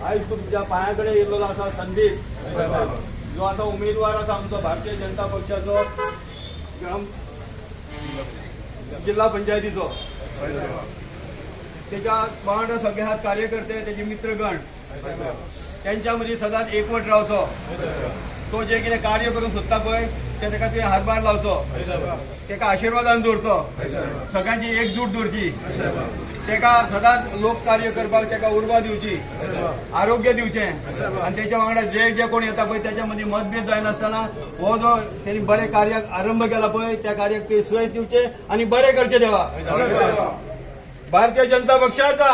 आयज तुमच्या पांया कडेन येयल्लो आसा संदीप, जो आसा उमेदवार आसा आमचो भारतीय जनता पक्षाचो जिल्हा पंचायतीचो. तेच्या वांगडा सगळे हात कार्यकर्ते, तेजे मित्रगण, त्यांच्या मदीं सदांच एकवट रावचो. तो जे कितें कार्य करूंक सोदता पळय ते ताका तुवें हातभार लावचो, ताका आशिर्वादान दवरचो, सगळ्यांची एकजूट दवरची, ताका सदांच लोक कार्य करपाक ताका उर्बा दिवची, आरोग्य दिवचें. आनी तेच्या वांगडा जे जे कोण येता पळय त्याच्या मदीं मतभेद जायनासतना हो जो तेणी बरें कार्याक आरंभ केला पळय त्या कार्याक तुवें सुयेस दिवचें आनी बरें करचें देवा. भारतीय जनता पक्षाचा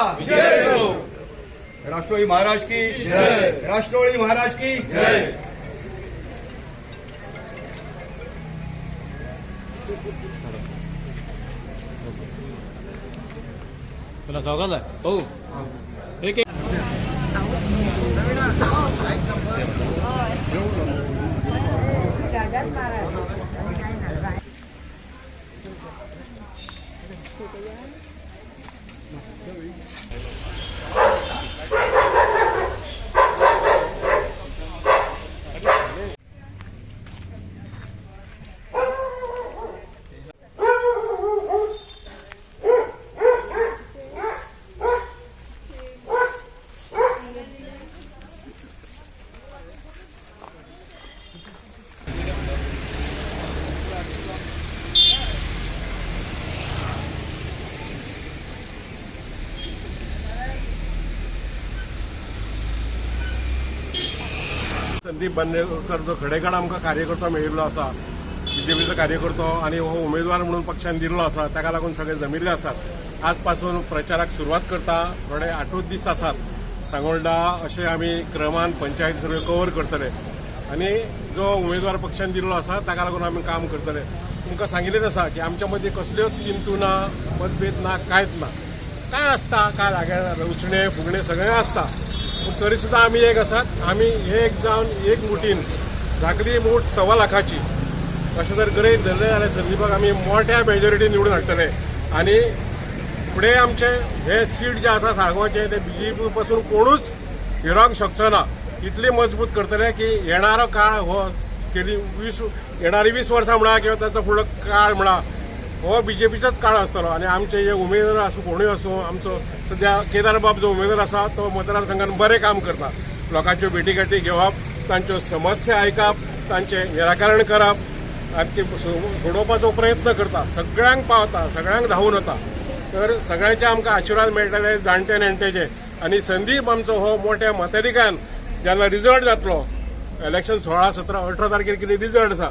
राष्ट्रवादी महाराज की जय, राष्ट्रवादी महाराज की जय. तुला स्वागत आहे भाऊ. एक संदीप बांदेकर जो खडेगाड आमकां कार्यकर्तो मेळिल्लो आसा, बीजेपीचो कार्यकर्तो आनी हो उमेदवार म्हणून पक्षान दिल्लो आसा, ताका लागून सगळे जमिल्ले आसात. आज पासून प्रचाराक सुरवात करता. थोडे 8 दीस आसात सांगोल्डा अशे आमी क्रमान पंचायत सगळ्यो कवर करतले आनी जो उमेदवार पक्षान दिल्लो आसा ताका लागून आमी काम करतले. तुमकां सांगिल्लेच आसा की आमच्या मदीं कसल्योच चिंतू ना, मतभेद ना, कांयच ना. काय आसता काय लागें उचणे फुगणे सगळें आसता, पूण तरी सुद्दां आमी एक आसात. आमी एक जावन एक मुठीन धाकली मूठ 1.25 लाखाची अशें जर गरज धरलें जाल्यार संदीपाक आमी मोठ्या मेजॉरिटी निवडून हाडटले. आनी फुडें आमचे हे सीट जे आसा साळगांवचे ते बीजेपी पासून कोणूच हिरोवंक शकचो ना, इतली मजबूत करतले की येणारो काळ हो केली येणारी 20 वर्सां म्हणा किंवा ताचो फुडलो काळ म्हणा हो बीजेपीचोच काळ आसतलो. आनी आमचे जे उमेदवार आसूं कोणूय आसूं, आमचो सद्या केदारबाब जो उमेदवार आसा तो मतदारसंघान बरें काम करता. लोकांच्यो भेटीगाठी घेवप, तांच्यो समस्या आयकप, तांचें निराकरण करप आनी ती सोडोवपाचो प्रयत्न करता. सगळ्यांक पावता, सगळ्यांक धांवून वता. तर सगळ्यांचे आमकां आशिर्वाद मेळटले जाणटे नेणटेचे. आनी संदीप आमचो हो मोठ्या मताधिकान जेन्ना रिजल्ट जातलो इलेक्शन 16, 17, 18 तारखेर कितें रिजल्ट आसा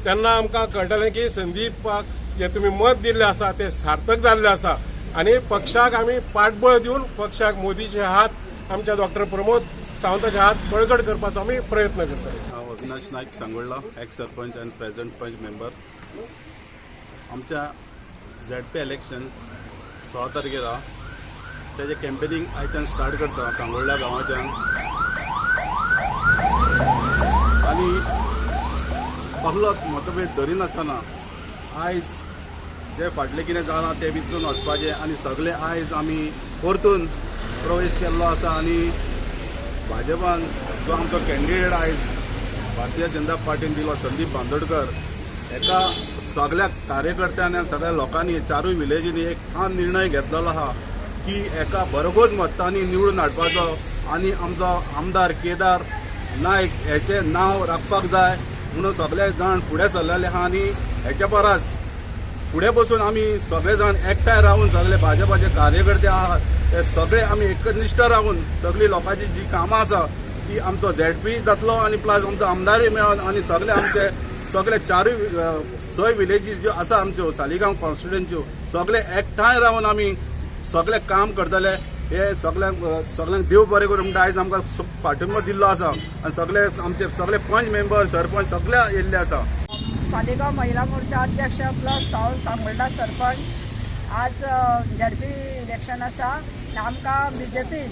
तेन्ना आमकां कळटलें की संदीपाक जे तुमी मत दिल्लें आसा तें सार्थक जाल्लें आसा. आनी पक्षाक आमी पाठबळ दिवन पक्षाक मोदीचे हात, आमच्या डॉक्टर प्रमोद सावंताचे हात बळकट करपाचो आमी प्रयत्न करतले. हांव Avinash Naik, Sangolda, ex sarpanch and present panch member. आमच्या झेडपी इलेक्शन 16 तारखेर आहा, तेजें कॅम्पेनींग आयच्यान स्टार्ट करता सांगोल्डा गांवाच्यान. आनी कसलोच मतभेद धरिनासतना आयज जे फाटलें कितें जालां तें विसरून वचपाचें आनी सगळे आयज आमी परतून प्रवेश केल्लो आसा. आनी भाजपान जो आमचो कॅन्डिडेट आयज भारतीय जनता पार्टीन दिलो संदीप बांदोडकर, हेका सगळ्या कार्यकर्त्यांनी आनी सगळ्या लोकांनी चारूय विलेजींनी एक ठाम निर्णय घेतलेलो आहा की एका भरघोस मतांनी निवडून हाडपाचो आनी आमचो आमदार केदार नायक हेचें नांव राखपाक जाय म्हणून सगळे जाण फुडें सरलेले आहा. आनी हेच्या परस फुडें बसून आमी सगळे जाण एकठांय रावन सगळे भाजपाचे कार्यकर्ते आहात ते सगळे आमी एकनिश्ठ रावन सगळी लोकांची जी कामां आसा ती आमचो झेडपी जातलो आनी प्लस आमचो आमदारूय मेळोन आनी सगळे आमचे सगळे चारूय 6 विलेजीस ज्यो आसा आमच्यो सालिगांव कॉन्स्टिट्युएन्सीच्यो सगळे एकठांय रावन आमी सगळे काम करतले. हे सगळ्यांक सगळ्यांक देव बरें करूं म्हणटा आयज आमकां पाठिंबो दिल्लो आसा आनी सगळे आमचे सगळे पंच मेंबर सरपंच सगळे येयल्ले आसा. सालिगांव महिला मोर्चा अध्यक्ष प्लस सांगोल्डा सरपंच. आज झेडपी इलेक्शन आसा. आमकां बीजेपीन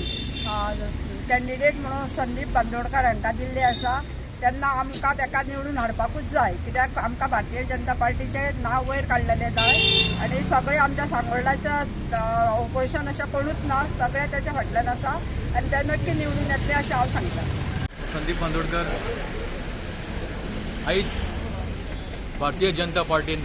कॅन्डिडेट म्हणून संदीप बांदोडकर हांकां दिल्ले आसा. तेन्ना आमकां ताका निवडून हाडपाकूच जाय, कित्याक आमकां भारतीय जनता पार्टीचें नांव वयर काडलेलें जाय आनी सगळें आमच्या सांगोल्डाचें ऑपोजिशन अशें कोणूच ना, सगळें तेच्या फाटल्यान आसा आनी ते नक्की निवडून येतले अशें हांव सांगता. संदीप बांदोडकर आयज भारतीय जनता पार्टीन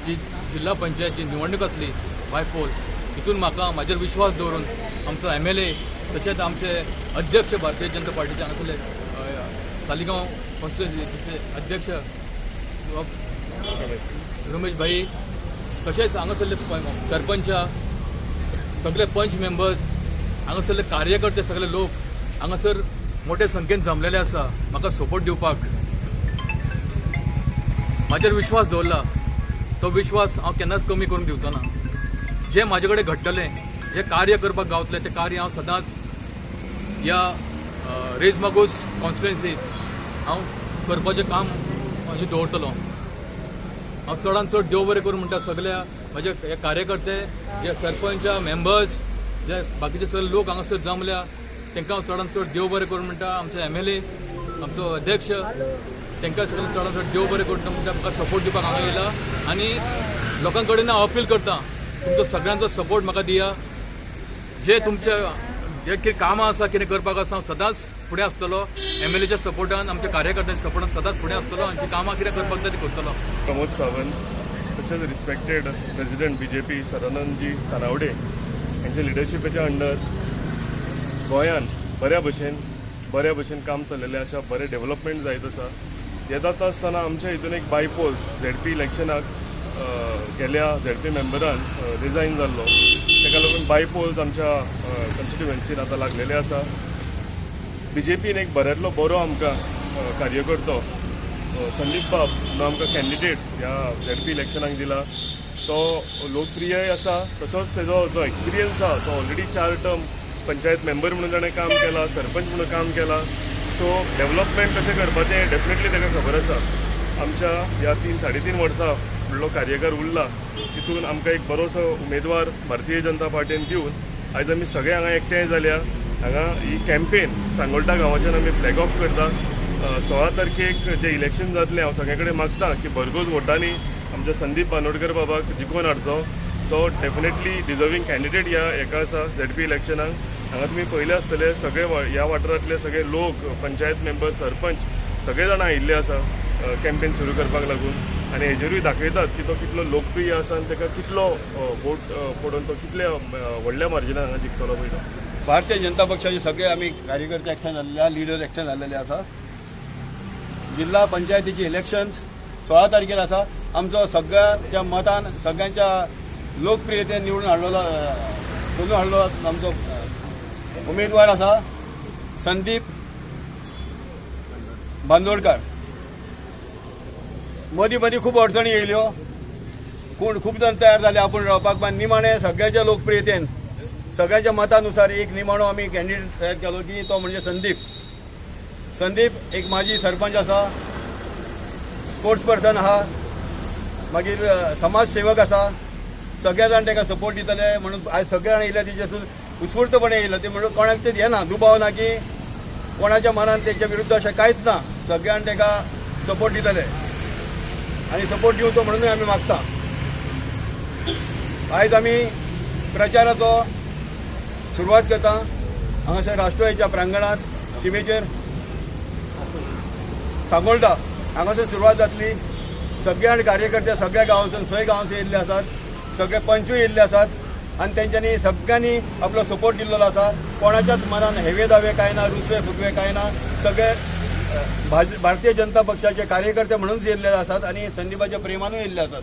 जी जिल्हा पंचायतची निवडणूक आसली बायपोल, हितून म्हाका म्हाजेर विश्वास दवरून आमचो MLA तशेंच आमचे अध्यक्ष भारतीय जनता पार्टीचे हांगासरले सालिगांव कॉन्स्टिट्युएन्सीचे अध्यक्ष रमेश भाई, तशेंच हांगासरले सरपंच, सगळे पंच मेंबर्स, हांगासरले कार्यकर्ते, सगळे लोक हांगासर मोठे संख्येन जमलेले आसा म्हाका सपोर्ट दिवपाक. म्हाजेर विश्वास दवरला, तो विश्वास हांव केन्नाच कमी करूंक दिवचो ना. जें म्हाजे कडेन घडटलें, जें कार्य करपाक गावतलें तें कार्य हांव सदांच ह्या रेज मागूस कॉन्स्टिट्युएन्सीत हांव करपाचें काम म्हजें दवरतलो. हांव चडान चड देव बरें करूं म्हणटा सगल्या म्हजे हे कार्यकर्ते, जे सरपंच, मेंबर्स, जे बाकीचे सगळे लोक हांगासर जमल्या तांकां हांव चडान चड देव बरें करूं म्हणटा. आमचे MLA, आमचो अध्यक्ष, तांकां सगळें चडान चड देव बरें करूं म्हणटा, म्हाका सपोर्ट दिवपाक हांगा येयला. आनी लोकां कडेन हांव अपील करता, तुमचो सगळ्यांचो सपोर्ट म्हाका दिया. जे तुमचे जे कितें कामां आसा, कितें करपाक आसा, हांव सदांच फुडें आसतलो. MLAच्या सपोर्टान, आमच्या कार्यकर्त्यांच्या सपोर्टान सदांच फुडें आसतलो आनी कामां कितें करपाक जाय तें करतलो. प्रमोद सावंत तशेंच respected president BJP Sadanandji Tanavade यांच्या लिडरशिपेच्या अंडर गोंयान बऱ्या भशेन काम चललेलें आसा, बरें डेव्हलपमेंट जायत आसा. येतात आसतना आमच्या हितून एक बायपोल ZP इलेक्शनाक गेल्या ZP मेंबरान रिजायन जाल्लो, ताका लागून बायपोल्स आमच्या कॉन्स्टिट्युएन्सीन आतां लागलेले आसा. BJPन एक बऱ्यांतलो बरो आमकां कार्यकर्तो संदीप बाब म्हणून आमकां कॅन्डिडेट ह्या ZP इलेक्शनाक दिला. तो लोकप्रियय आसा, तसोच तेजो जो एक्सपिरियन्स आसा तो ऑलरेडी 4 टर्म पंचायत मेंबर म्हणून ताणें काम केलां, सरपंच म्हणून काम केलां. सो डेव्हलपमेंट कशें करपाचें डेफिनेटली ताका खबर आसा. आमच्या ह्या 3-3.5 वर्सां फुडलो कार्यकाळ उरला, तितून आमकां एक बरोसो उमेदवार भारतीय जनता पार्टीन दिवन आयज आमी सगळे हांगा एकठांय जाल्या. हांगा ही कॅम्पेन सांगोल्डा गांवाच्यान आमी फ्लॅग ऑफ करता. 16 तारखेक जें इलेक्शन जातलें, हांव सगळे कडेन मागता की भरघोस वोटांनी आमच्या संदीप बांदोडकर बाबाक जिखोवन हाडचो. तो डेफिनेटली डिजर्वींग कॅन्डिडेट ह्या हेका आसा ZP इलेक्शनाक. हांगा तुमी पळयले आसतले सगळे ह्या वाठारांतले सगळे लोक, पंचायत मेंबर, सरपंच सगळे जाणां आयिल्ले आसा कॅम्पेन सुरू करपाक लागून. आनी हेजेरूय दाखयतात की तो कितलो लोकप्रिय आसा आनी ताका कितलो वोट पडून तो कितल्या व्हडल्या मार्जिनान हांगा जिखतलो पळय. भारतीय जनता पक्षाचे सगळे आमी कार्यकर्ते एकठांय जाल्ले, लिडर एकठांय जाल्लेले आसा. जिल्हा पंचायतीची इलेक्शन्स 16 तारखेर आसा. आमचो सगळ्या मतान, सगळ्यांच्या लोकप्रियतेन निवडून हाडलेलो, सोदून हाडलो आमचो उमेदवार आसा संदीप बांदोडकर. मदीं मदीं खूब अडचणी येयल्यो, कोण खूब जाण तयार जाले आपूण रावपाक, पण निमाणें सगळ्यांच्या लोकप्रियतेन, सगळ्यांच्या मतानुसार एक निमाणो आमी कॅन्डिडेट तयार केलो की तो म्हणजे संदीप. संदीप एक माजी सरपंच आसा, स्पोर्ट्स पर्सन आहा, मागीर समाजसेवक आसा. सगळे जाण ताका सपोर्ट दितले म्हणून आयज सगळे जाण येयले, तेजेसून उत्स्फूर्तपणे येयले. ते म्हणून कोणाक ते येना, दुबाव ना की कोणाच्या मनान तेच्या विरुद्ध अशें कांयच ना. सगळे जाण ताका सपोर्ट दितले आनी सपोर्ट दिवचो म्हणूनय आमी मागता. आयज आमी प्रचाराचो सुरवात करता हांगासर राष्ट्रवादीच्या प्रांगणांत शिमेचेर सांगोल्डा हांगासर सुरवात जातली. सगळे कार्यकर्ते सगळ्या गांवांसून, 6 गांवांसून येयल्ले आसात, सगळे पंचूय येयल्ले आसात आनी तेंच्यांनी सगळ्यांनी आपलो सपोर्ट दिल्लो आसा. कोणाच्याच मनान हेवे दावे कांय ना, रुसवे फुगवे कांय ना. सगळे भारतीय जनता पक्षाचे कार्यकर्ते म्हणूनच येयल्ले आसात आनी संदीपाच्या प्रेमानूय येयल्ले आसात.